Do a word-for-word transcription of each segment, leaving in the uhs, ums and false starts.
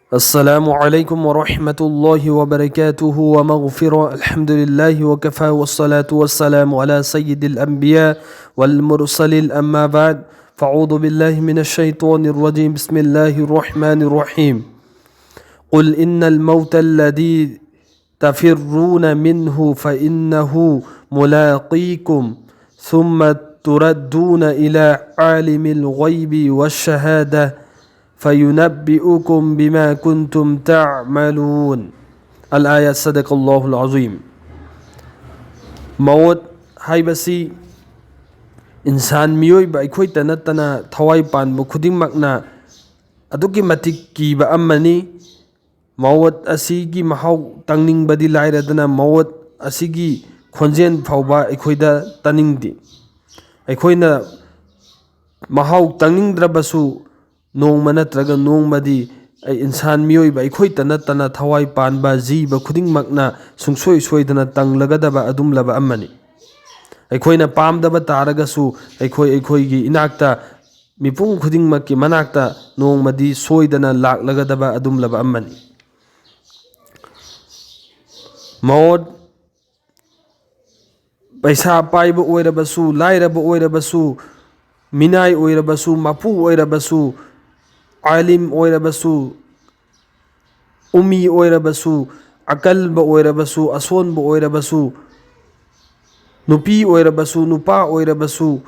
السلام عليكم ورحمة الله وبركاته ومغفرة. الحمد لله وكفى والصلاة والسلام على سيد الأنبياء والمرسلين، أما بعد، فأعوذ بالله من الشيطان الرجيم. بسم الله الرحمن الرحيم. قل إن الموت الذي تفرون منه فإنه ملاقيكم ثم تردون إلى عالم الغيب والشهادة فينبئكم بما كنتم تعملون. الآية. صدق الله العظيم. ꯃꯧꯠ ꯍꯥꯏꯕꯁꯤ ꯏꯟꯁꯥꯟ ꯃꯤꯑꯣꯏꯕ ꯑꯩꯈꯣꯏꯇ ꯅꯠꯇꯅ ꯊꯋꯥꯏ ꯄꯥꯟꯕ ꯈꯨꯗꯤꯡꯃꯛꯅ ꯑꯗꯨꯛꯀꯤ ꯃꯇꯤꯛ ꯀꯤꯕ ꯑꯃꯅꯤ꯫ ꯃꯧꯠ ꯑꯁꯤꯒꯤ ꯃꯍꯥꯎ ꯇꯪꯅꯤꯡꯕꯗꯤ ꯂꯥꯏꯔꯗꯅ, ꯃꯧꯠ ꯑꯁꯤꯒꯤ ꯈꯣꯟꯖꯦꯜ ꯐꯥꯎꯕ ꯑꯩꯈꯣꯏꯗ ꯇꯥꯅꯤꯡꯗꯦ꯫ ꯑꯩꯈꯣꯏꯅ ꯃꯍꯥꯎ ꯇꯪꯅꯤꯡꯗ꯭ꯔꯕꯁꯨ, ꯅꯣꯡꯃ ꯅꯠꯇ꯭ꯔꯒ ꯅꯣꯡꯃꯗꯤ ꯑꯩ ꯏꯟꯁꯥꯟ ꯃꯤꯑꯣꯏꯕ ꯑꯩꯈꯣꯏꯇ ꯅꯠꯇꯅ ꯊꯋꯥꯏ ꯄꯥꯟꯕ ꯖꯤꯕ ꯈꯨꯗꯤꯡꯃꯛꯅ ꯁꯨꯡꯁꯣꯏ ꯁꯣꯏꯗꯅ ꯇꯪꯂꯒꯗꯕ ꯑꯗꯨꯝꯂꯕ ꯑꯃꯅꯤ꯫ ꯑꯩꯈꯣꯏꯅ ꯄꯥꯝꯗꯕ ꯇꯥꯔꯒꯁꯨ, ꯑꯩꯈꯣꯏ ꯑꯩꯈꯣꯏꯒꯤ ꯏꯅꯥꯛꯇ, ꯃꯤꯄꯨꯝ ꯈꯨꯗꯤꯡꯃꯛꯀꯤ ꯃꯅꯥꯛꯇ ꯅꯣꯡꯃꯗꯤ ꯁꯣꯏꯗꯅ ꯂꯥꯛꯂꯒꯗꯕ ꯑꯗꯨꯝꯂꯕ ꯑꯃꯅꯤ꯫ ꯃꯧꯠ ꯄꯩꯁꯥ ꯄꯥꯏꯕ ꯑꯣꯏꯔꯕꯁꯨ, ꯂꯥꯏꯔꯕ ꯑꯣꯏꯔꯕꯁꯨ, ꯃꯤꯅꯥꯏ ꯑꯣꯏꯔꯕꯁꯨ, ꯃꯄꯨ ꯑꯣꯏꯔꯕꯁꯨ, ꯑꯥꯂꯤꯝ ꯑꯣꯏꯔꯕꯁꯨ, ꯎꯃꯤ ꯑꯣꯏꯔꯕꯁꯨ, ꯑꯀꯟꯕ ꯑꯣꯏꯔꯕꯁꯨ, ꯑꯁꯣꯟꯕ ꯑꯣꯏꯔꯕꯁꯨ, ꯅꯨꯄꯤ ꯑꯣꯏꯔꯕꯁꯨ, ꯅꯨꯄꯥ ꯑꯣꯏꯔꯕꯁꯨ,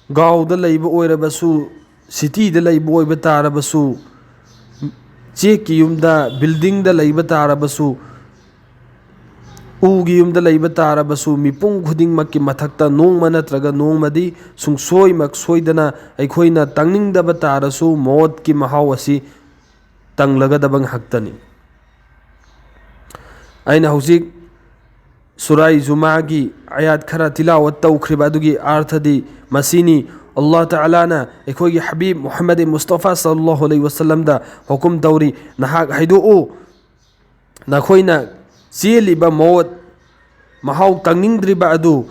ꯒꯥꯎꯗ ꯂꯩꯕ ꯑꯣꯏꯔꯕꯁꯨ, ꯁꯤꯇꯤꯗ ꯂꯩꯕ ꯑꯣꯏꯕ ꯇꯥꯔꯕꯁꯨ, ꯆꯦꯛꯀꯤ ꯌꯨꯝꯗ, ꯕꯤꯜꯗꯤꯡꯗ ꯂꯩꯕ ꯇꯥꯔꯕꯁꯨ, ꯎꯒꯤ ꯌꯨꯝꯗ ꯂꯩꯕ ꯇꯥꯔꯕꯁꯨ, ꯃꯤꯄꯨꯝ ꯈꯨꯗꯤꯡꯃꯛꯀꯤ ꯃꯊꯛꯇ ꯅꯣꯡꯃ ꯅꯠꯇ꯭ꯔꯒ ꯅꯣꯡꯃꯗꯤ ꯁꯨꯡꯁꯣꯏꯃꯛ ꯁꯣꯏꯗꯅ ꯑꯩꯈꯣꯏꯅ ꯇꯪꯅꯤꯡꯗꯕ ꯇꯥꯔꯁꯨ ꯃꯣꯠꯀꯤ ꯃꯍꯥꯎ ꯑꯁꯤ ꯇꯪꯂꯒꯗꯕ ꯉꯥꯛꯇꯅꯤ꯫ ꯑꯩꯅ ꯍꯧꯖꯤꯛ ꯁꯨꯔꯥꯏ ꯖꯨꯃꯥꯒꯤ ꯑꯌꯥꯠ ꯈꯔ ꯇꯤꯂꯥꯋꯠ ꯇꯧꯈ꯭ꯔꯤꯕ ꯑꯗꯨꯒꯤ ꯑꯥꯔꯊꯗꯤ ꯃꯁꯤꯅꯤ꯫ ꯑꯜꯂꯥꯍ ꯇꯥꯂꯥꯅ ꯑꯩꯈꯣꯏꯒꯤ ꯍꯕꯤꯕ ꯃꯨꯍꯝꯃꯗ ꯃꯨꯁꯇꯐꯥ ꯁꯜꯂꯜꯂꯥꯍꯨ ꯑꯂꯩꯍꯤ ꯋꯁꯜꯂꯝꯗ ꯍꯨꯀꯨꯝ ꯇꯧꯔꯤ, "ꯅꯍꯥꯛ ꯍꯥꯏꯗꯣꯛꯎ, ꯅꯈꯣꯏꯅ ꯆꯦꯜꯂꯤꯕ ꯃꯣꯠ, ꯃꯍꯥꯎ ꯇꯪꯅꯤꯡꯗ꯭ꯔꯤꯕ ꯑꯗꯨ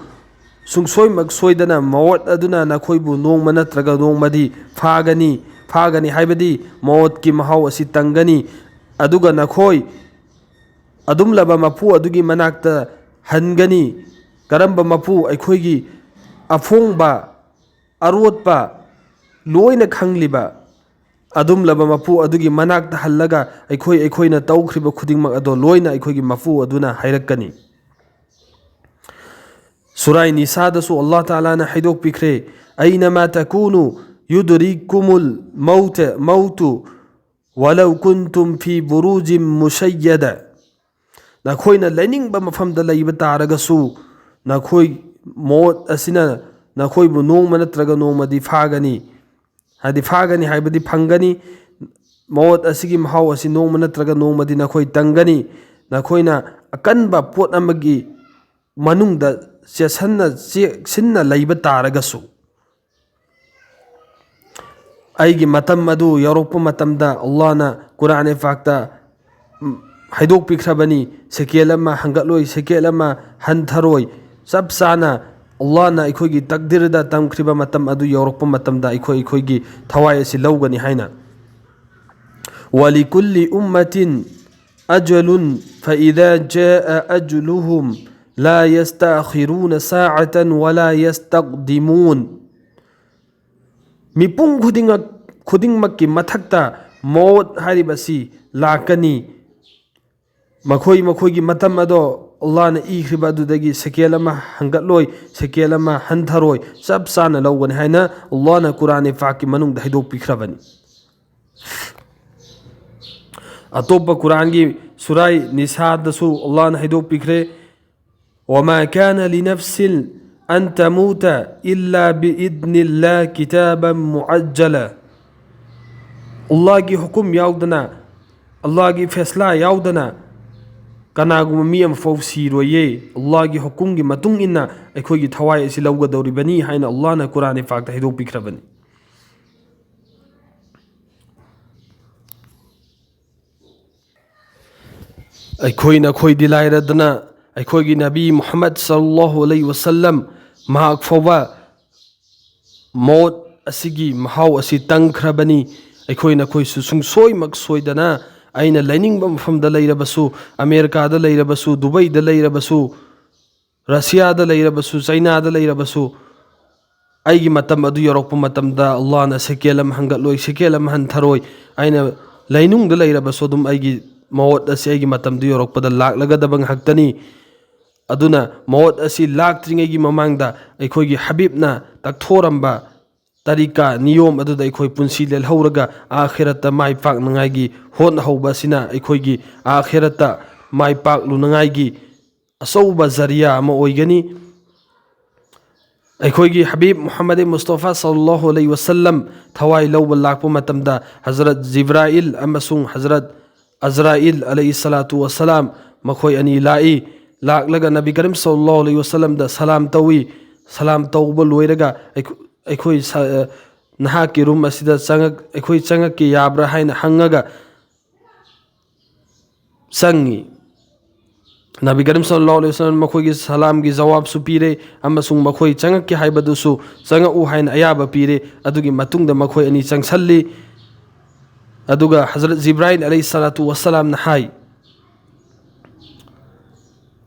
ꯁꯨꯡꯁꯣꯏꯃꯛ ꯁꯣꯏꯗꯅ ꯃꯣꯠ ꯑꯗꯨꯅ ꯅꯈꯣꯏꯕꯨ ꯅꯣꯡꯃ ꯅꯠꯇ꯭ꯔꯒ ꯅꯣꯡꯃꯗꯤ ꯐꯥꯒꯅꯤ, ꯐꯥꯒꯅꯤ, ꯍꯥꯏꯕꯗꯤ ꯃꯣꯠꯀꯤ ꯃꯍꯥꯎ ꯑꯁꯤ ꯇꯪꯒꯅꯤ꯫ ꯑꯗꯨꯒ ꯅꯈꯣꯏ ꯑꯗꯨꯝꯂꯕ ꯃꯄꯨ ꯑꯗꯨꯒꯤ ꯃꯅꯥꯛꯇ ꯍꯟꯒꯅꯤ꯫ ꯀꯔꯝꯕ ꯃꯄꯨ? ꯑꯩꯈꯣꯏꯒꯤ ꯑꯐꯣꯡꯕ, ꯑꯔꯣꯠꯄ, ꯂꯣꯏꯅ ꯈꯪꯂꯤꯕ ꯑꯗꯨꯝꯂꯕ ꯃꯄꯨ ꯑꯗꯨꯒꯤ ꯃꯅꯥꯛꯇ ꯍꯜꯂꯒ ꯑꯩꯈꯣꯏ, ꯑꯩꯈꯣꯏꯅ ꯇꯧꯈ꯭ꯔꯤꯕ ꯈꯨꯗꯤꯡꯃꯛ ꯑꯗꯣ ꯂꯣꯏꯅ ꯑꯩꯈꯣꯏꯒꯤ ꯃꯄꯨ ꯑꯗꯨꯅ ꯍꯥꯏꯔꯛꯀꯅꯤ꯫ ꯁꯨꯔꯥꯏ ꯅꯤꯁꯥꯗꯁꯨ ꯑꯜꯂꯥꯍ ꯇꯥꯂꯥꯅ ꯍꯥꯏꯗꯣꯛꯄꯤꯈ꯭ꯔꯦ, "ꯑꯩꯅꯃꯥ ꯇꯀꯨꯅꯨ ꯌꯨꯗ꯭ꯔꯤꯛꯀꯨꯃꯨꯜ ꯃꯧꯇ, ꯃꯧꯇꯨ ꯋꯂꯧ ꯀꯨꯟꯇꯨꯝ ꯐꯤ ꯕꯨꯔꯨꯖꯤꯝ ꯃꯨꯁꯩꯌꯗ"꯫ ꯅꯈꯣꯏꯅ ꯂꯩꯅꯤꯡꯕ ꯃꯐꯝꯗ ꯂꯩꯕ ꯇꯥꯔꯒꯁꯨ, ꯅꯈꯣꯏ ꯃꯣꯠ ꯑꯁꯤꯅ ꯅꯈꯣꯏꯕꯨ ꯅꯣꯡꯃ ꯅꯠꯇ꯭ꯔꯒ ꯅꯣꯡꯃꯗꯤ ꯐꯥꯒꯅꯤ꯫ ꯍꯥꯏꯗꯤ, ꯐꯥꯒꯅꯤ ꯍꯥꯏꯕꯗꯤ ꯐꯪꯒꯅꯤ꯫ ꯃꯣꯠ ꯑꯁꯤꯒꯤ ꯃꯍꯥꯎ ꯑꯁꯤ ꯅꯣꯡꯃ ꯅꯠꯇ꯭ꯔꯒ ꯅꯣꯡꯃꯗꯤ ꯅꯈꯣꯏ ꯇꯪꯒꯅꯤ꯫ ꯅꯈꯣꯏꯅ ꯑꯀꯟꯕ ꯄꯣꯠ ꯑꯃꯒꯤ ꯃꯅꯨꯡꯗ ꯆꯦꯠꯁꯟꯅ, ꯆꯦꯛꯁꯤꯟꯅ ꯂꯩꯕ ꯇꯥꯔꯒꯁꯨ, ꯑꯩꯒꯤ ꯃꯇꯝ ꯑꯗꯨ ꯌꯧꯔꯛꯄ ꯃꯇꯝꯗ ꯑꯜꯂꯥꯍꯅ ꯀꯨꯔꯥꯟ ꯏꯐꯥꯛꯇ, ꯎꯝ, ꯍꯥꯏꯗꯣꯛꯄꯤꯈ꯭ꯔꯕꯅꯤ, ꯁꯦꯀꯦꯜ ꯑꯃ ꯍꯪꯒꯠꯂꯣꯏ, ꯁꯦꯀꯦꯜ ꯑꯃ ꯍꯟꯊꯔꯣꯏ꯫ ꯆꯞ ꯆꯥꯅ ꯑꯜꯂꯥꯍꯅ ꯑꯩꯈꯣꯏꯒꯤ ꯇꯛꯗꯤꯔꯗ ꯇꯝꯈ꯭ꯔꯤꯕ ꯃꯇꯝ ꯑꯗꯨ ꯌꯧꯔꯛꯄ ꯃꯇꯝꯗ ꯑꯩꯈꯣꯏ, ꯑꯩꯈꯣꯏꯒꯤ ꯊꯋꯥꯏ ꯑꯁꯤ ꯂꯧꯒꯅꯤ ꯍꯥꯏꯅ꯫ ولكل أمة أجل فإذا جاء أجلهم لا يستأخرون ساعة ولا يستقدمون. ꯃꯤꯄꯨꯝ ꯈꯨꯗꯤꯡꯃꯛ, ꯈꯨꯗꯤꯡꯃꯛꯀꯤ ꯃꯊꯛꯇ ꯃꯣꯠ ꯍꯥꯏꯔꯤꯕꯁꯤ ꯂꯥꯛꯀꯅꯤ꯫ ꯃꯈꯣꯏ, ꯃꯈꯣꯏꯒꯤ ꯃꯇꯝ ꯑꯗꯣ ꯑꯜꯂꯥꯍꯅ ꯏꯈ꯭ꯔꯤꯕ ꯑꯗꯨꯗꯒꯤ ꯁꯦꯀꯦꯜ ꯑꯃ ꯍꯪꯒꯠꯂꯣꯏ, ꯁꯦꯀꯦꯜ ꯑꯃ ꯍꯟꯊꯔꯣꯏ, ꯆꯞ ꯆꯥꯅ ꯂꯧꯒꯅꯤ ꯍꯥꯏꯅ ꯑꯜꯂꯥꯍꯅ ꯀꯨꯔꯥꯟ ꯏꯐꯥꯛꯀꯤ ꯃꯅꯨꯡꯗ ꯍꯥꯏꯗꯣꯛꯄꯤꯈ꯭ꯔꯕꯅꯤ꯫ ꯑꯇꯣꯞꯄ ꯀꯨꯔꯥꯟꯒꯤ ꯁꯨꯔꯥꯏ ꯅꯤꯁꯥꯗꯁꯨ ꯑꯜꯂꯥꯍꯅ ꯍꯥꯏꯗꯣꯛꯄꯤꯈ꯭ꯔꯦ, "وما كان لنفس أن تموت إلا بإذن الله كتابا مؤجلا." ꯑꯜꯂꯥꯍꯒꯤ ꯍꯨꯀꯨꯝ ꯌꯥꯎꯗꯅ, ꯑꯜꯂꯥꯍꯒꯤ ꯐꯦꯁꯂꯥ ꯌꯥꯎꯗꯅ ꯀꯅꯥꯒꯨꯝꯕ ꯃꯤ ꯑꯃꯐꯥꯎ ꯁꯤꯔꯣꯏꯌꯦ꯫ ꯑꯜꯂꯥꯍꯒꯤ ꯍꯨꯀꯨꯝꯒꯤ ꯃꯇꯨꯡ ꯏꯟꯅ ꯑꯩꯈꯣꯏꯒꯤ ꯊꯋꯥꯏ ꯑꯁꯤ ꯂꯧꯒꯗꯧꯔꯤꯕꯅꯤ ꯍꯥꯏꯅ ꯑꯜꯂꯥꯍꯅ ꯀꯨꯔꯥꯟ ꯏꯐꯥꯛꯇ ꯍꯥꯏꯗꯣꯛꯄꯤꯈ꯭ꯔꯕꯅꯤ꯫ ꯑꯩꯈꯣꯏ ꯅꯈꯣꯏꯗꯤ ꯂꯥꯏꯔꯗꯅ, ꯑꯩꯈꯣꯏꯒꯤ ꯅꯕꯤ ꯃꯨꯍꯝꯃꯗ ꯁꯜꯂꯜꯂꯥꯍꯨ ꯑꯂꯩꯍꯤ ꯋꯁꯜꯂꯝ, ꯃꯍꯥꯛ ꯐꯥꯎꯕ ꯃꯣꯠ ꯑꯁꯤꯒꯤ ꯃꯍꯥꯎ ꯑꯁꯤ ꯇꯪꯈ꯭ꯔꯕꯅꯤ꯫ ꯑꯩꯈꯣꯏ ꯅꯈꯣꯏꯁꯨ ꯁꯨꯡꯁꯣꯏꯃꯛ ꯁꯣꯏꯗꯅ, ꯑꯩꯅ ꯂꯩꯅꯤꯡꯕ ꯃꯐꯝꯗ ꯂꯩꯔꯕꯁꯨ, ꯑꯃꯦꯔꯤꯀꯥꯗ ꯂꯩꯔꯕꯁꯨ, ꯗꯨꯕꯩꯗ ꯂꯩꯔꯕꯁꯨ, ꯔꯁꯤꯌꯥꯗ ꯂꯩꯔꯕꯁꯨ, ꯆꯩꯅꯥꯗ ꯂꯩꯔꯕꯁꯨ, ꯑꯩꯒꯤ ꯃꯇꯝ ꯑꯗꯨ ꯌꯧꯔꯛꯄ ꯃꯇꯝꯗ ꯑꯜꯂꯥꯍꯅ ꯁꯦꯀꯦꯜ ꯑꯃ ꯍꯟꯒꯠꯂꯣꯏ, ꯁꯦꯀꯦꯜ ꯑꯃ ꯍꯟꯊꯔꯣꯏ꯫ ꯑꯩꯅ ꯂꯩꯅꯨꯡꯗ ꯂꯩꯔꯕꯁꯨ ꯑꯗꯨꯝ ꯑꯩꯒꯤ ꯃꯧꯠ ꯑꯁꯤ ꯑꯩꯒꯤ ꯃꯇꯝꯗꯨ ꯌꯧꯔꯛꯄꯗ ꯂꯥꯛꯂꯒꯗꯕ ꯉꯥꯛꯇꯅꯤ꯫ ꯑꯗꯨꯅ ꯃꯧꯠ ꯑꯁꯤ ꯂꯥꯛꯇ꯭ꯔꯤꯉꯩꯒꯤ ꯃꯃꯥꯡꯗ ꯑꯩꯈꯣꯏꯒꯤ ꯍꯕꯤꯕꯅ ꯇꯛꯊꯣꯔꯝꯕ ꯇꯔꯤꯀꯥ, ꯅꯤꯌꯣꯝ ꯑꯗꯨꯗ ꯑꯩꯈꯣꯏ ꯄꯨꯟꯁꯤ ꯂꯦꯜꯍꯧꯔꯒ ꯑꯥꯈꯤꯔꯠꯇ ꯃꯥꯏ ꯄꯥꯛꯅꯉꯥꯏꯒꯤ ꯍꯣꯠꯅꯍꯧꯕ ꯑꯁꯤꯅ ꯑꯩꯈꯣꯏꯒꯤ ꯑꯥꯈꯤꯔꯠꯇ ꯃꯥꯏ ꯄꯥꯛꯂꯨꯅꯉꯥꯏꯒꯤ ꯑꯆꯧꯕ ꯖꯔꯤꯌꯥ ꯑꯃ ꯑꯣꯏꯒꯅꯤ꯫ ꯑꯩꯈꯣꯏꯒꯤ ꯍꯕꯤꯕ ꯃꯨꯍꯝꯃꯗ ꯃꯨꯁꯇꯐꯥ ꯁꯜꯂꯜꯂꯥꯍꯨ ꯑꯂꯩꯍꯤ ꯋꯁꯜꯂꯝ ꯊꯋꯥꯏ ꯂꯧꯕ ꯂꯥꯛꯄ ꯃꯇꯝꯗ ꯍꯖꯔꯠ ꯖꯤꯕ꯭ꯔꯥꯏꯜ ꯑꯃꯁꯨꯡ ꯍꯖꯔꯠ ꯑꯖꯔꯥꯏꯜ ꯑꯂꯩꯍꯤ ꯁꯂꯥꯇꯨ ꯋꯁꯁꯂꯥꯝ, ꯃꯈꯣꯏ ꯑꯅꯤ ꯂꯥꯛꯏ꯫ ꯂꯥꯛꯂꯒ ꯅꯕꯤ ꯀꯔꯤꯝ ꯁꯜꯂꯜꯂꯥꯍꯨ ꯑꯂꯩꯍꯤ ꯋꯁꯜꯂꯝꯗ ꯁꯂꯥꯝ ꯇꯧꯏ꯫ ꯁꯂꯥꯝ ꯇꯧꯕ ꯂꯣꯏꯔꯒ ꯑꯩꯈꯣ-, ꯑꯩꯈꯣꯏ ꯁ-, ꯅꯍꯥꯛꯀꯤ ꯔꯨꯝ ꯑꯁꯤꯗ ꯆꯪꯉꯛ-, ꯑꯩꯈꯣꯏ ꯆꯪꯉꯛꯀꯦ ꯌꯥꯕ꯭ꯔꯥ ꯍꯥꯏꯅ ꯍꯪꯉꯒ ꯆꯪꯉꯤ꯫ ꯅꯕꯤ ꯀꯔꯤꯝ ꯁꯜꯂꯜꯂꯥꯍꯨ ꯑꯂꯩꯍꯤ ꯋꯁꯜꯂꯝ ꯃꯈꯣꯏꯒꯤ ꯁꯂꯥꯝꯒꯤ ꯖꯋꯥꯕꯁꯨ ꯄꯤꯔꯦ ꯑꯃꯁꯨꯡ ꯃꯈꯣꯏ ꯆꯪꯉꯛꯀꯦ ꯍꯥꯏꯕꯗꯨꯁꯨ ꯆꯪꯉꯛꯎ ꯍꯥꯏꯅ ꯑꯌꯥꯕ ꯄꯤꯔꯦ꯫ ꯑꯗꯨꯒꯤ ꯃꯇꯨꯡꯗ ꯃꯈꯣꯏ ꯑꯅꯤ ꯆꯪꯁꯜꯂꯤ꯫ ꯑꯗꯨꯒ ꯍꯖꯔꯠ ꯖꯤꯕ꯭ꯔꯥꯏꯜ ꯑꯂꯩꯍꯤ ꯁꯂꯥꯇꯨ ꯋꯁꯁꯂꯥꯝꯅ ꯍꯥꯏ,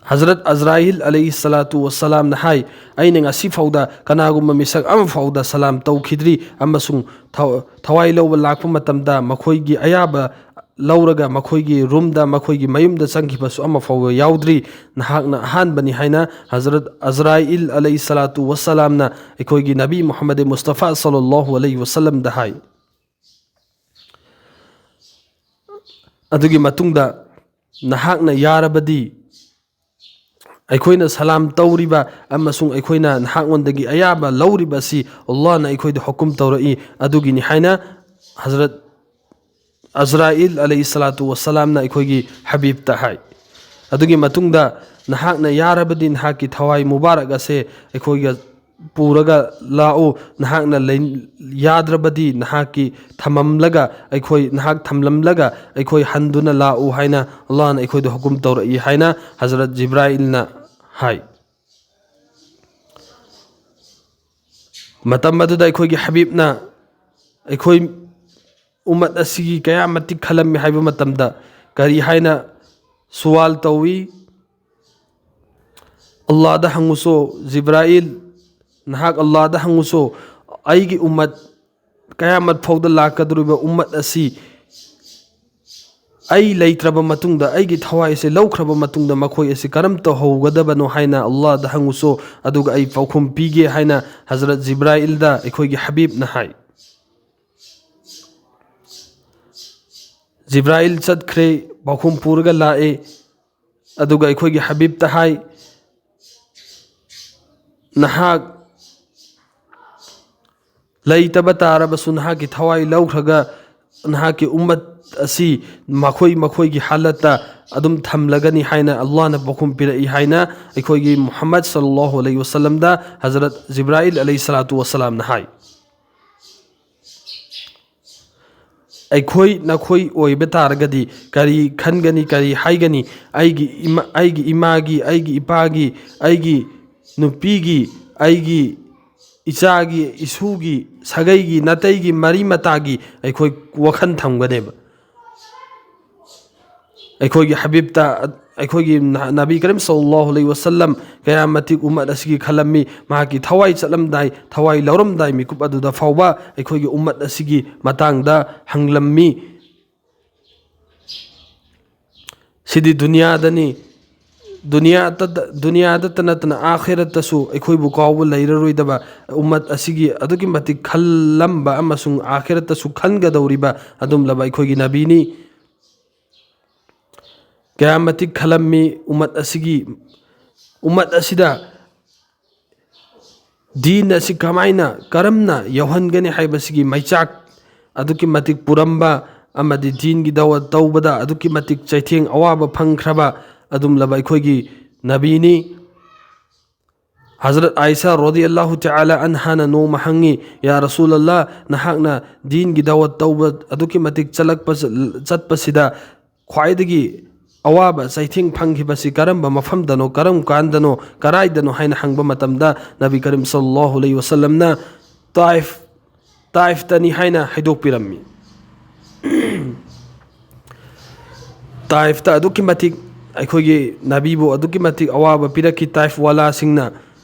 ꯍꯖꯔꯠ ꯑꯖꯔꯥꯏꯜ ꯑꯂꯩꯍꯤ ꯁꯂꯥꯇꯨ ꯋꯁꯁꯂꯥꯝꯅ ꯍꯥꯏ, "ꯑꯩꯅ ꯉꯁꯤ ꯐꯥꯎꯗ ꯀꯅꯥꯒꯨꯝꯕ ꯃꯤꯁꯛ ꯑꯃ ꯐꯥꯎꯗ ꯁꯂꯥꯝ ꯇꯧꯈꯤꯗ꯭ꯔꯤ ꯑꯃꯁꯨꯡ ꯊ-, ꯊꯋꯥꯏ ꯂꯧꯕ ꯂꯥꯛꯄ ꯃꯇꯝꯗ ꯃꯈꯣꯏꯒꯤ ꯑꯌꯥꯕ ꯂꯧꯔꯒ ꯃꯈꯣꯏꯒꯤ ꯔꯨꯝꯗ, ꯃꯈꯣꯏꯒꯤ ꯃꯌꯨꯝꯗ ꯆꯪꯈꯤꯕꯁꯨ ꯑꯃ ꯐꯥꯎꯕ ꯌꯥꯎꯗ꯭ꯔꯤ꯫ ꯅꯍꯥꯛꯅ ꯑꯍꯥꯟꯕꯅꯤ" ꯍꯥꯏꯅ ꯍꯖꯔꯠ ꯑꯖꯔꯥꯏꯜ ꯑꯂꯩꯍꯤ ꯁꯂꯥꯇꯨ ꯋꯁꯁꯂꯥꯝꯅ ꯑꯩꯈꯣꯏꯒꯤ ꯅꯕꯤ ꯃꯨꯍꯝꯃꯗ ꯃꯨꯁꯇꯐꯥ ꯁꯜꯂꯜꯂꯥꯍꯨ ꯑꯂꯩꯍꯤ ꯋꯁꯜꯂꯝꯗ ꯍꯥꯏ꯫ ꯑꯗꯨꯒꯤ ꯃꯇꯨꯡꯗ ꯅꯍꯥꯛꯅ ꯌꯥꯔꯕꯗꯤ ꯑꯩꯈꯣꯏꯅ ꯁꯂꯥꯝ ꯇꯧꯔꯤꯕ ꯑꯃꯁꯨꯡ ꯑꯩꯈꯣꯏꯅ ꯅꯍꯥꯛꯉꯣꯟꯗꯒꯤ ꯑꯌꯥꯕ ꯂꯧꯔꯤꯕ ꯑꯁꯤ ꯑꯜꯂꯥꯍꯅ ꯑꯩꯈꯣꯏꯗ ꯍꯨꯀꯨꯝ ꯇꯧꯔꯛꯏ, ꯑꯗꯨꯒꯤꯅꯤ ꯍꯥꯏꯅ ꯍꯖꯔꯠ ꯑꯖꯔꯥꯏꯜ ꯑꯂꯩꯍꯤ ꯁꯂꯥꯇꯨ ꯋꯁꯁꯂꯥꯝꯅ ꯑꯩꯈꯣꯏꯒꯤ ꯍꯕꯤꯕꯇ ꯍꯥꯏ꯫ ꯑꯗꯨꯒꯤ ꯃꯇꯨꯡꯗ ꯅꯍꯥꯛꯅ ꯌꯥꯔꯕꯗꯤ ꯅꯍꯥꯛꯀꯤ ꯊꯋꯥꯏ ꯃꯨꯕꯥꯔꯛ ꯑꯁꯦ ꯑꯩꯈꯣꯏꯒ ꯄꯨꯔꯒ ꯂꯥꯛꯎ, ꯅꯍꯥꯛꯅ ꯂꯩ-, ꯌꯥꯗ꯭ꯔꯕꯗꯤ ꯅꯍꯥꯛꯀꯤ ꯊꯝꯃꯝꯂꯒ ꯑꯩꯈꯣꯏ, ꯅꯍꯥꯛ ꯊꯝꯂꯝꯂꯒ ꯑꯩꯈꯣꯏ ꯍꯟꯗꯨꯅ ꯂꯥꯛꯎ ꯍꯥꯏꯅ ꯑꯜꯂꯥꯍꯅ ꯑꯩꯈꯣꯏꯗ ꯍꯨꯀꯨꯝ ꯇꯧꯔꯛꯏ ꯍꯥꯏꯅ ꯍꯖꯔꯠ ꯖꯤꯕ꯭ꯔꯥꯏꯜꯅ ꯍꯥꯏ꯫ ꯃꯇꯝ ꯑꯗꯨꯗ ꯑꯩꯈꯣꯏꯒꯤ ꯍꯕꯤꯕꯅ ꯑꯩꯈꯣꯏ ꯎꯝꯃꯠ ꯑꯁꯤꯒꯤ ꯀꯌꯥ ꯃꯇꯤꯛ ꯈꯜꯂꯝꯃꯤ ꯍꯥꯏꯕ ꯃꯇꯝꯗ ꯀꯔꯤ ꯍꯥꯏꯅ ꯁꯨꯋꯥꯜ ꯇꯧꯏ? "ꯑꯜꯂꯥꯗ ꯍꯪꯉꯨꯁꯣ, ꯖꯤꯕ꯭ꯔꯥꯏꯜ, ꯅꯍꯥꯛ ꯑꯜꯂꯥꯗ ꯍꯪꯉꯨꯁꯣ, ꯑꯩꯒꯤ ꯎꯝꯃꯠ, ꯀꯌꯥꯃꯠ ꯐꯥꯎꯗ ꯂꯥꯛꯀꯗꯧꯔꯤꯕ ꯎꯝꯃꯠ ꯑꯁꯤ ꯑꯩ ꯂꯩꯇ꯭ꯔꯕ ꯃꯇꯨꯡꯗ, ꯑꯩꯒꯤ ꯊꯋꯥꯏ ꯑꯁꯤ ꯂꯧꯈ꯭ꯔꯕ ꯃꯇꯨꯡꯗ ꯃꯈꯣꯏ ꯑꯁꯤ ꯀꯔꯝ ꯇꯧꯍꯧꯒꯗꯕꯅꯣ ꯍꯥꯏꯅ ꯑꯜꯂꯥꯗ ꯍꯪꯉꯨꯁꯣ, ꯑꯗꯨꯒ ꯑꯩ ꯄꯥꯎꯈꯨꯝ ꯄꯤꯒꯦ" ꯍꯥꯏꯅ ꯍꯖꯔꯠ ꯖꯤꯕ꯭ꯔꯥꯏꯜꯗ ꯑꯩꯈꯣꯏꯒꯤ ꯍꯕꯤꯕꯅ ꯍꯥꯏ꯫ ꯖꯤꯕ꯭ꯔꯥꯏꯜ ꯆꯠꯈ꯭ꯔꯦ, ꯄꯥꯎꯈꯨꯝ ꯄꯨꯔꯒ ꯂꯥꯛꯑꯦ꯫ ꯑꯗꯨꯒ ꯑꯩꯈꯣꯏꯒꯤ ꯍꯕꯤꯕꯇ ꯍꯥꯏ, "ꯅꯍꯥꯛ ꯂꯩꯇꯕ ꯇꯥꯔꯕꯁꯨ, ꯅꯍꯥꯛꯀꯤ ꯊꯋꯥꯏ ꯂꯧꯈ꯭ꯔꯒ ꯅꯍꯥꯛꯀꯤ ꯎꯝꯃꯠ ꯑꯁꯤ ꯃꯈꯣꯏ ꯃꯈꯣꯏꯒꯤ ꯍꯥꯂꯠꯇ ꯑꯗꯨꯝ ꯊꯝꯂꯒꯅꯤ" ꯍꯥꯏꯅ ꯑꯜꯂꯥꯍꯅ ꯄꯥꯎꯈꯨꯝ ꯄꯤꯔꯛꯏ ꯍꯥꯏꯅ ꯑꯩꯈꯣꯏꯒꯤ ꯃꯨꯍꯝꯃꯗ ꯁꯜꯂꯜꯂꯥꯍꯨ ꯑꯂꯩꯍꯤ ꯋꯁꯜꯂꯝꯗ ꯍꯖꯔꯠ ꯖꯤꯕ꯭ꯔꯥꯏꯜ ꯑꯂꯩꯍꯤ ꯁꯂꯥꯇꯨ ꯋꯁꯂꯥꯝꯅ ꯍꯥꯏ꯫ ꯑꯩꯈꯣꯏ ꯅꯈꯣꯏ ꯑꯣꯏꯕ ꯇꯥꯔꯒꯗꯤ ꯀꯔꯤ ꯈꯟꯒꯅꯤ, ꯀꯔꯤ ꯍꯥꯏꯒꯅꯤ? ꯑꯩꯒꯤ ꯏꯃꯥ, ꯑꯩꯒꯤ ꯏꯃꯥꯒꯤ, ꯑꯩꯒꯤ ꯏꯄꯥꯒꯤ, ꯑꯩꯒꯤ ꯅꯨꯄꯤꯒꯤ, ꯑꯩꯒꯤ ꯏꯆꯥꯒꯤ, ꯏꯁꯨꯒꯤ, ꯁꯥꯒꯩꯒꯤ, ꯅꯥꯇꯩꯒꯤ, ꯃꯔꯤ ꯃꯇꯥꯒꯤ ꯑꯩꯈꯣꯏ ꯋꯥꯈꯜ ꯊꯝꯒꯅꯦꯕ꯫ ꯑꯩꯈꯣꯏꯒꯤ ꯍꯕꯤꯕꯇ, ꯑꯩꯈꯣꯏꯒꯤ ꯅ-, ꯅꯕꯤ ꯀꯔꯤꯝ ꯁꯜꯂꯜꯂꯥꯍꯨ ꯑꯂꯩꯍꯤ ꯋꯁꯜꯂꯝ ꯀꯌꯥ ꯃꯇꯤꯛ ꯎꯝꯃꯠ ꯑꯁꯤꯒꯤ ꯈꯜꯂꯝꯃꯤ꯫ ꯃꯍꯥꯛꯀꯤ ꯊꯋꯥꯏ ꯆꯠꯂꯝꯗꯥꯏ, ꯊꯋꯥꯏ ꯂꯧꯔꯝꯗꯥꯏ ꯃꯤꯀꯨꯞ ꯑꯗꯨꯗ ꯐꯥꯎꯕ ꯑꯩꯈꯣꯏꯒꯤ ꯎꯝꯃꯠ ꯑꯁꯤꯒꯤ ꯃꯇꯥꯡꯗ ꯍꯪꯂꯝꯃꯤ꯫ ꯁꯤꯗꯤ ꯗꯨꯅꯤꯌꯥꯗꯅꯤ, ꯗꯨꯅꯤꯌꯥꯗꯇ, ꯗꯨꯅꯤꯌꯥꯗꯇ ꯅꯠꯇꯅ ꯑꯥꯈꯤꯔꯠꯇꯁꯨ ꯑꯩꯈꯣꯏꯕꯨ ꯀꯥꯎꯕ ꯂꯩꯔꯔꯣꯏꯗꯕ ꯎꯝꯃꯠ ꯑꯁꯤꯒꯤ ꯑꯗꯨꯛꯀꯤ ꯃꯇꯤꯛ ꯈꯜꯂꯝꯕ ꯑꯃꯁꯨꯡ ꯑꯥꯈꯤꯔꯠꯇꯁꯨ ꯈꯟꯒꯗꯧꯔꯤꯕ ꯑꯗꯨꯝꯂꯕ ꯑꯩꯈꯣꯏꯒꯤ ꯅꯕꯤꯅꯤ꯫ ꯀꯌꯥ ꯃꯇꯤꯛ ꯈꯜꯂꯝꯃꯤ ꯎꯝꯃꯠ ꯑꯁꯤꯒꯤ, ꯎꯝꯃꯠ ꯑꯁꯤꯗ ꯗꯤꯟ ꯑꯁꯤ ꯀꯃꯥꯏꯅ, ꯀꯔꯝꯅ ꯌꯧꯍꯟꯒꯅꯤ ꯍꯥꯏꯕꯁꯤꯒꯤ ꯃꯩꯆꯥꯛ ꯑꯗꯨꯛꯀꯤ ꯃꯇꯤꯛ ꯄꯨꯔꯝꯕ ꯑꯃꯗꯤ ꯗꯤꯟꯒꯤ ꯗꯋꯠ ꯇꯧꯕꯗ ꯑꯗꯨꯛꯀꯤ ꯃꯇꯤꯛ ꯆꯩꯊꯦꯡ ꯑꯋꯥꯕ ꯐꯪꯈ꯭ꯔꯕ ꯑꯗꯨꯝꯂꯕ ꯑꯩꯈꯣꯏꯒꯤ ꯅꯕꯤꯅꯤ꯫ ꯍꯖꯔꯠ ꯑꯥꯏꯁꯥ ꯔꯣꯗꯤ ꯑꯜꯂꯥꯍꯨ ꯇꯥꯂꯥ ꯑꯟꯍꯥꯅ ꯅꯣꯡꯃ ꯍꯪꯉꯤ, "ꯌꯥ ꯔꯁꯨꯂꯜꯂꯥ, ꯅꯍꯥꯛꯅ ꯗꯤꯟꯒꯤ ꯗꯋꯠ ꯇꯧꯕ ꯑꯗꯨꯛꯀꯤ ꯃꯇꯤꯛ ꯆꯠꯂꯛꯄ, ꯆꯠꯄꯁꯤꯗ ꯈ꯭ꯋꯥꯏꯗꯒꯤ ꯑꯋꯥꯕ ꯆꯩꯊꯦꯡ ꯐꯪꯈꯤꯕꯁꯤ ꯀꯔꯝꯕ ꯃꯐꯝꯗꯅꯣ, ꯀꯔꯝ ꯀꯥꯟꯗꯅꯣ, ꯀꯔꯥꯏꯗꯅꯣ ꯍꯥꯏꯅ ꯍꯪꯕ ꯃꯇꯝꯗ, ꯅꯕꯤ ꯀꯔꯤꯝ ꯁꯜꯂꯜꯂꯥꯍꯨ ꯑꯂꯩꯍꯤ ꯋꯁꯜꯂꯝꯅ ꯇꯥꯏꯐ, ꯇꯥꯏꯐꯇꯅꯤ ꯍꯥꯏꯅ ꯍꯥꯏꯗꯣꯛꯄꯤꯔꯝꯃꯤ꯫ ꯇꯥꯏꯐꯇ ꯑꯗꯨꯛꯀꯤ ꯃꯇꯤꯛ ꯑꯩꯈꯣꯏꯒꯤ ꯅꯕꯤꯕꯨ ꯑꯗꯨꯛꯀꯤ ꯃꯇꯤꯛ ꯑꯋꯥꯕ ꯄꯤꯔꯛꯈꯤ꯫ ꯇꯥꯏꯐ ꯋꯥꯂꯥꯁꯤꯡꯅ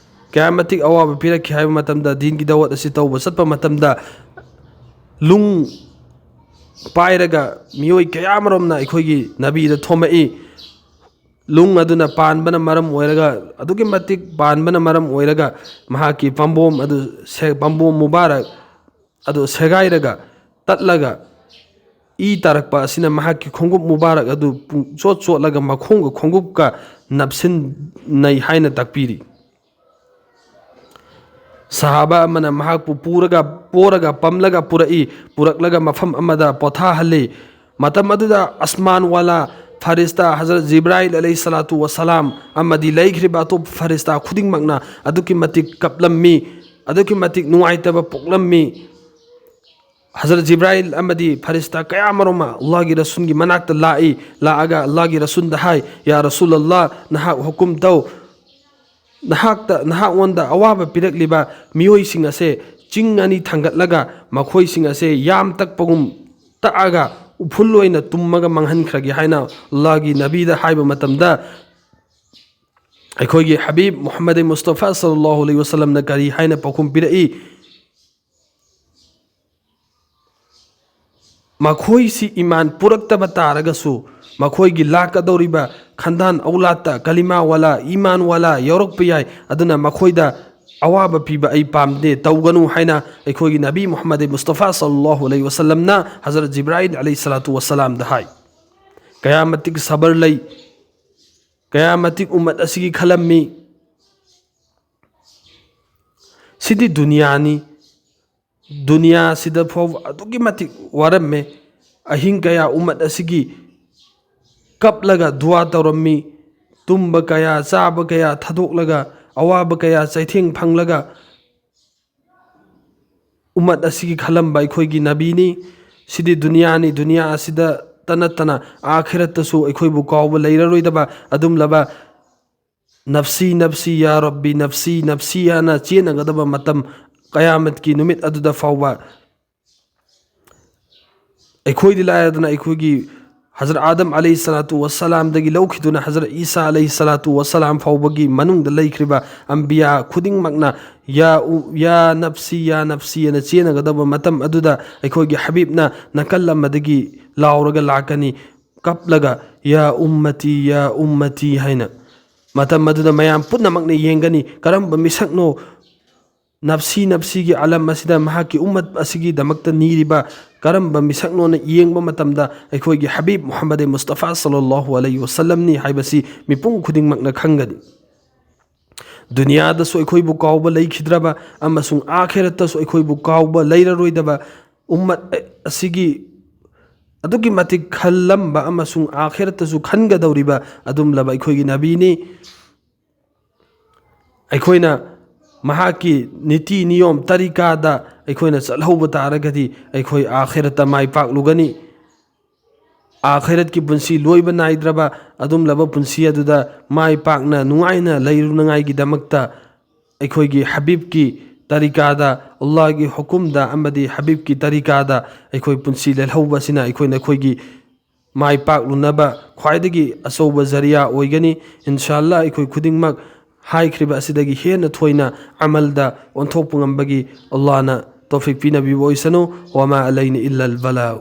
ꯀꯌꯥ ꯃꯇꯤꯛ ꯑꯋꯥꯕ ꯄꯤꯔꯛꯈꯤ ꯍꯥꯏꯕ ꯃꯇꯝꯗ, ꯗꯤꯟꯒꯤ ꯗꯥꯋꯠ ꯑꯁꯤ ꯇꯧꯕ ꯆꯠꯄ ꯃꯇꯝꯗ ꯂꯨꯡ ꯄꯥꯏꯔꯒ ꯃꯤꯑꯣꯏ ꯀꯌꯥ ꯑꯃꯔꯣꯝꯅ ꯑꯩꯈꯣꯏꯒꯤ ꯅꯕꯤꯗ ꯊꯣꯝꯃꯛꯏ꯫ ꯂꯨꯡ ꯑꯗꯨꯅ ꯄꯥꯟꯕꯅ ꯃꯔꯝ ꯑꯣꯏꯔꯒ, ꯑꯗꯨꯛꯀꯤ ꯃꯇꯤꯛ ꯄꯥꯟꯕꯅ ꯃꯔꯝ ꯑꯣꯏꯔꯒ, ꯃꯍꯥꯛꯀꯤ ꯄꯥꯝꯕꯣꯝ ꯑꯗꯨ ꯁꯦ-, ꯄꯥꯝꯕꯣꯝ ꯃꯨꯕꯥꯔꯛ ꯑꯗꯨ ꯁꯦꯒꯥꯏꯔꯒ, ꯇꯠꯂꯒ, ꯏ ꯇꯥꯔꯛꯄ ꯑꯁꯤꯅ ꯃꯍꯥꯛꯀꯤ ꯈꯣꯡꯎꯞ ꯃꯨꯕꯥꯔꯛ ꯑꯗꯨ ꯄꯨꯡꯆꯣꯠ ꯆꯣꯠꯂꯒ ꯃꯈꯣꯡꯒ ꯈꯣꯡꯎꯞꯀ ꯅꯞꯁꯤꯟꯅꯩ ꯍꯥꯏꯅ ꯇꯥꯛꯄꯤꯔꯤ꯫ ꯁꯍꯥꯕꯥ ꯑꯃꯅ ꯃꯍꯥꯛꯄꯨ ꯄꯨꯔꯒ, ꯄꯣꯔꯒ, ꯄꯝꯂꯒ ꯄꯨꯔꯛꯏ, ꯄꯨꯔꯛꯂꯒ ꯃꯐꯝ ꯑꯃꯗ ꯄꯣꯊꯥꯍꯜꯂꯤ꯫ ꯃꯇꯝ ꯑꯗꯨꯗ ꯑꯁꯃꯥꯟ ꯋꯥꯂꯥ ꯐꯔꯤꯁꯇꯥ ꯍꯖꯔꯠ ꯖꯤꯕ꯭ꯔꯥꯏꯜ ꯑꯂꯩꯍꯤ ꯁꯂꯥꯇꯨ ꯋꯁꯂꯥꯝ ꯑꯃꯗꯤ ꯂꯩꯈ꯭ꯔꯤꯕ ꯑꯇꯣꯞꯄ ꯐꯔꯤꯁꯇꯥ ꯈꯨꯗꯤꯡꯃꯛꯅ ꯑꯗꯨꯛꯀꯤ ꯃꯇꯤꯛ ꯀꯞꯂꯝꯃꯤ, ꯑꯗꯨꯛꯀꯤ ꯃꯇꯤꯛ ꯅꯨꯡꯉꯥꯏꯇꯕ ꯄꯣꯛꯂꯝꯃꯤ꯫ ꯍꯖꯔꯠ ꯖꯤꯕ꯭ꯔꯥꯏꯜ ꯑꯃꯗꯤ ꯐꯔꯤꯁꯇꯥ ꯀꯌꯥ ꯑꯃꯔꯣꯝ ꯑꯃ ꯑꯜꯂꯥꯍꯒꯤ ꯔꯁꯨꯜꯒꯤ ꯃꯅꯥꯛꯇ ꯂꯥꯛꯏ, ꯂꯥꯛꯑꯒ ꯑꯜꯂꯥꯍꯒꯤ ꯔꯁꯨꯜꯗ ꯍꯥꯏ, "ꯌꯥ ꯔꯁꯨꯜ ꯑꯜꯂꯥꯍ, ꯅꯍꯥꯛ ꯍꯨꯀꯨꯝ ꯇꯧ, ꯅꯍꯥꯛꯇ, ꯅꯍꯥꯛꯉꯣꯟꯗ ꯑꯋꯥꯕ ꯄꯤꯔꯛꯂꯤꯕ ꯃꯤꯑꯣꯏꯁꯤꯡ ꯑꯁꯦ ꯆꯤꯡ ꯑꯅꯤ ꯊꯥꯡꯒꯠꯂꯒ ꯃꯈꯣꯏꯁꯤꯡ ꯑꯁꯦ ꯌꯥꯝ ꯇꯛꯄꯒꯨꯝ ꯇꯛꯑꯒ ꯎꯐꯨꯜ ꯑꯣꯏꯅ ꯇꯨꯝꯃꯒ ꯃꯥꯡꯍꯟꯈ꯭ꯔꯒꯦ" ꯍꯥꯏꯅ ꯑꯜꯂꯥꯍꯒꯤ ꯅꯕꯤꯗ ꯍꯥꯏꯕ ꯃꯇꯝꯗ, ꯑꯩꯈꯣꯏꯒꯤ ꯍꯕꯤꯕ ꯃꯨꯍꯝꯃꯗ ꯃꯨꯁꯇꯐꯥ ꯁꯜꯂꯜꯂꯥꯍꯨ ꯑꯂꯩꯍꯤ ꯋꯁꯜꯂꯝꯅ ꯀꯔꯤ ꯍꯥꯏꯅ ꯄꯥꯎꯈꯨꯝ ꯄꯤꯔꯛꯏ? ꯃꯈꯣꯏꯁꯤ ꯏꯃꯥꯟ ꯄꯨꯔꯛꯇꯕ ꯇꯥꯔꯒꯁꯨ, ꯃꯈꯣꯏꯒꯤ ꯂꯥꯛꯀꯗꯧꯔꯤꯕ ꯈꯟꯗꯥꯟ ꯑꯧꯂꯥꯠꯇ ꯀꯂꯤꯃꯥ ꯋꯥꯂꯥ, ꯏꯃꯥꯟ ꯋꯥꯂꯥ ꯌꯥꯎꯔꯛꯄ ꯌꯥꯏ꯫ ꯑꯗꯨꯅ ꯃꯈꯣꯏꯗ ꯑꯋꯥꯕ ꯄꯤꯕ ꯑꯩ ꯄꯥꯝꯗꯦ, ꯇꯧꯒꯅꯨ ꯍꯥꯏꯅ ꯑꯩꯈꯣꯏꯒꯤ ꯅꯕꯤ ꯃꯨꯍꯝꯃꯗ ꯃꯨꯁꯇꯐꯥ ꯁꯜꯂꯜꯂꯥꯍꯨ ꯑꯂꯩꯍꯤ ꯋꯁꯜꯂꯝꯅ ꯍꯖꯔꯠ ꯖꯤꯕ꯭ꯔꯥꯏꯜ ꯑꯂꯩꯍꯤ ꯁꯂꯥꯇꯨ ꯋꯁꯂꯥꯝꯗ ꯍꯥꯏ꯫ ꯀꯌꯥ ꯃꯇꯤꯛ ꯁꯕꯔ ꯂꯩ, ꯀꯌꯥ ꯃꯇꯤꯛ ꯎꯝꯃꯠ ꯑꯁꯤꯒꯤ ꯈꯜꯂꯝꯃꯤ꯫ ꯁꯤꯗꯤ ꯗꯨꯅꯤꯌꯥꯅꯤ꯫ ꯗꯨꯅꯤꯌꯥꯁꯤꯗ ꯐꯥꯎꯕ ꯑꯗꯨꯛꯀꯤ ꯃꯇꯤꯛ ꯋꯥꯔꯝꯃꯦ꯫ ꯑꯍꯤꯡ ꯀꯌꯥ ꯎꯝꯃꯠ ꯑꯁꯤꯒꯤ ꯀꯞꯂꯒ ꯗꯨꯋꯥ ꯇꯧꯔꯝꯃꯤ꯫ ꯇꯨꯝꯕ ꯀꯌꯥ, ꯆꯥꯕ ꯀꯌꯥ ꯊꯥꯗꯣꯛꯂꯒ, ꯑꯋꯥꯕ ꯀꯌꯥ ꯆꯩꯊꯦꯡ ꯐꯪꯂꯒ, ꯎꯝꯃꯠ ꯑꯁꯤꯒꯤ ꯈꯜꯂꯝꯕ ꯑꯩꯈꯣꯏꯒꯤ ꯅꯕꯤꯅꯤ꯫ ꯁꯤꯗꯤ ꯗꯨꯅꯤꯌꯥꯅꯤ, ꯗꯨꯅꯤꯌꯥ ꯑꯁꯤꯗ ꯈꯛꯇ ꯅꯠꯇꯅ ꯑꯥꯈꯤꯔꯠꯇꯁꯨ ꯑꯩꯈꯣꯏꯕꯨ ꯀꯥꯎꯕ ꯂꯩꯔꯔꯣꯏꯗꯕ ꯑꯗꯨꯝꯂꯕ "ꯅꯐꯁꯤ ꯅꯐꯁꯤ ꯌꯥ ꯔꯕꯤ ꯅꯐꯁꯤ ꯅꯐꯁꯤ" ꯍꯥꯏꯅ ꯆꯦꯟꯅꯒꯗꯕ ꯃꯇꯝ, ꯀꯌꯥꯃꯠꯀꯤ ꯅꯨꯃꯤꯠ ꯑꯗꯨꯗ ꯐꯥꯎꯕ꯫ ꯑꯩꯈꯣꯏꯗꯤ ꯂꯥꯏꯔꯗꯅ ꯑꯩꯈꯣꯏꯒꯤ ꯍꯖꯔꯠ ꯑꯥꯗꯝ ꯑꯂꯩꯍꯤ ꯁꯂꯥꯇꯨ ꯋꯁꯁꯂꯥꯝꯗꯒꯤ ꯂꯧꯈꯤꯗꯨꯅ ꯍꯖꯔꯠ ꯏꯁꯥ ꯑꯂꯩꯍꯤ ꯁꯂꯥꯇꯨ ꯋꯁꯁꯂꯥꯝ ꯐꯥꯎꯕꯒꯤ ꯃꯅꯨꯡꯗ ꯂꯩꯈ꯭ꯔꯤꯕ ꯑꯝꯕꯤꯌꯥ ꯈꯨꯗꯤꯡꯃꯛꯅ "ꯌꯥ ꯎ-, ꯌꯥ ꯅꯐꯁꯤ ꯌꯥ ꯅꯐꯁꯤ" ꯍꯥꯏꯅ ꯆꯦꯟꯅꯒꯗꯕ ꯃꯇꯝ ꯑꯗꯨꯗ ꯑꯩꯈꯣꯏꯒꯤ ꯍꯕꯤꯕꯅ ꯅꯥꯀꯜ ꯑꯃꯗꯒꯤ ꯂꯥꯎꯔꯒ ꯂꯥꯛꯀꯅꯤ, ꯀꯞꯂꯒ "ꯌꯥ ꯎꯝꯃꯇꯤ ꯌꯥ ꯎꯝꯃꯇꯤ" ꯍꯥꯏꯅ꯫ ꯃꯇꯝ ꯑꯗꯨꯗ ꯃꯌꯥꯝ ꯄꯨꯝꯅꯃꯛꯅ ꯌꯦꯡꯒꯅꯤ, ꯀꯔꯝꯕ ꯃꯤꯁꯛꯅꯣ ꯅꯐꯁꯤ ꯅꯐꯁꯤꯒꯤ ꯑꯥꯂꯝ ꯑꯁꯤꯗ ꯃꯍꯥꯛꯀꯤ ꯎꯝꯃꯠ ꯑꯁꯤꯒꯤꯗꯃꯛꯇ ꯅꯤꯔꯤꯕ ꯀꯔꯝꯕ ꯃꯤꯁꯛꯅꯣꯅ ꯌꯦꯡꯕ ꯃꯇꯝꯗ ꯑꯩꯈꯣꯏꯒꯤ ꯍꯕꯤꯕ ꯃꯨꯍꯝꯃꯗ ꯃꯨꯁꯇꯐꯥ ꯁꯜꯂꯜꯂꯥꯍꯨ ꯑꯂꯩꯍꯤ ꯋꯁꯜꯂꯝꯅꯤ ꯍꯥꯏꯕꯁꯤ ꯃꯤꯄꯨꯝ ꯈꯨꯗꯤꯡꯃꯛꯅ ꯈꯪꯒꯅꯤ꯫ ꯗꯨꯅꯤꯌꯥꯗꯁꯨ ꯑꯩꯈꯣꯏꯕꯨ ꯀꯥꯎꯕ ꯂꯩꯈꯤꯗ꯭ꯔꯕ ꯑꯃꯁꯨꯡ ꯑꯥꯈꯤꯔꯠꯇꯁꯨ ꯑꯩꯈꯣꯏꯕꯨ ꯀꯥꯎꯕ ꯂꯩꯔꯔꯣꯏꯗꯕ ꯎꯝꯃꯠ ꯑꯁꯤꯒꯤ ꯑꯗꯨꯛꯀꯤ ꯃꯇꯤꯛ ꯈꯜꯂꯝꯕ ꯑꯃꯁꯨꯡ ꯑꯥꯈꯤꯔꯠꯇꯁꯨ ꯈꯟꯒꯗꯧꯔꯤꯕ ꯑꯗꯨꯝꯂꯕ ꯑꯩꯈꯣꯏꯒꯤ ꯅꯕꯤꯅꯤ꯫ ꯑꯩꯈꯣꯏꯅ ꯃꯍꯥꯛꯀꯤ ꯅꯤꯇꯤ ꯅꯤꯌꯣꯝ ꯇꯔꯤꯀꯥꯗ ꯑꯩꯈꯣꯏꯅ ꯆꯠꯍꯧꯕ ꯇꯥꯔꯒꯗꯤ ꯑꯩꯈꯣꯏ ꯑꯥꯈꯤꯔꯠꯇ ꯃꯥꯏ ꯄꯥꯛꯂꯨꯒꯅꯤ꯫ ꯑꯥꯈꯤꯔꯠꯀꯤ ꯄꯨꯟꯁꯤ ꯂꯣꯏꯕ ꯅꯥꯏꯗ꯭ꯔꯕ ꯑꯗꯨꯝꯂꯕ ꯄꯨꯟꯁꯤ ꯑꯗꯨꯗ ꯃꯥꯏ ꯄꯥꯛꯅ ꯅꯨꯡꯉꯥꯏꯅ ꯂꯩꯔꯨꯅꯉꯥꯏꯒꯤꯗꯃꯛꯇ ꯑꯩꯈꯣꯏꯒꯤ ꯍꯕꯤꯕꯀꯤ ꯇꯔꯤꯀꯥꯗ, ꯑꯜꯂꯥꯍꯒꯤ ꯍꯨꯀꯨꯝꯗ ꯑꯃꯗꯤ ꯍꯕꯤꯕꯀꯤ ꯇꯔꯤꯀꯥꯗ ꯑꯩꯈꯣꯏ ꯄꯨꯟꯁꯤ ꯂꯦꯜꯍꯧꯕ ꯑꯁꯤꯅ ꯑꯩꯈꯣꯏꯅ ꯑꯩꯈꯣꯏꯒꯤ ꯃꯥꯏ ꯄꯥꯛꯂꯨꯅꯕ ꯈ꯭ꯋꯥꯏꯗꯒꯤ ꯑꯆꯧꯕ ꯖꯔꯤꯌꯥ ꯑꯣꯏꯒꯅꯤ꯫ ꯏꯟꯁꯥ ꯑꯜꯂꯥꯍ ꯑꯩꯈꯣꯏ ꯈꯨꯗꯤꯡꯃꯛ ꯍꯥꯏꯈ꯭ꯔꯤꯕ ꯑꯁꯤꯗꯒꯤ ꯍꯦꯟꯅ ꯊꯣꯏꯅ ꯑꯃꯜꯗ ꯑꯣꯟꯊꯣꯛꯄ ꯉꯝꯕꯒꯤ ꯑꯜꯂꯥꯍꯅ ꯇꯧꯐꯤꯛ ꯄꯤꯅꯕꯤꯕ ꯑꯣꯏꯁꯅꯨ꯫ ꯋꯃꯥ ꯑꯂꯩꯅ ꯏꯜꯂꯜ ꯕꯂꯥꯎ꯫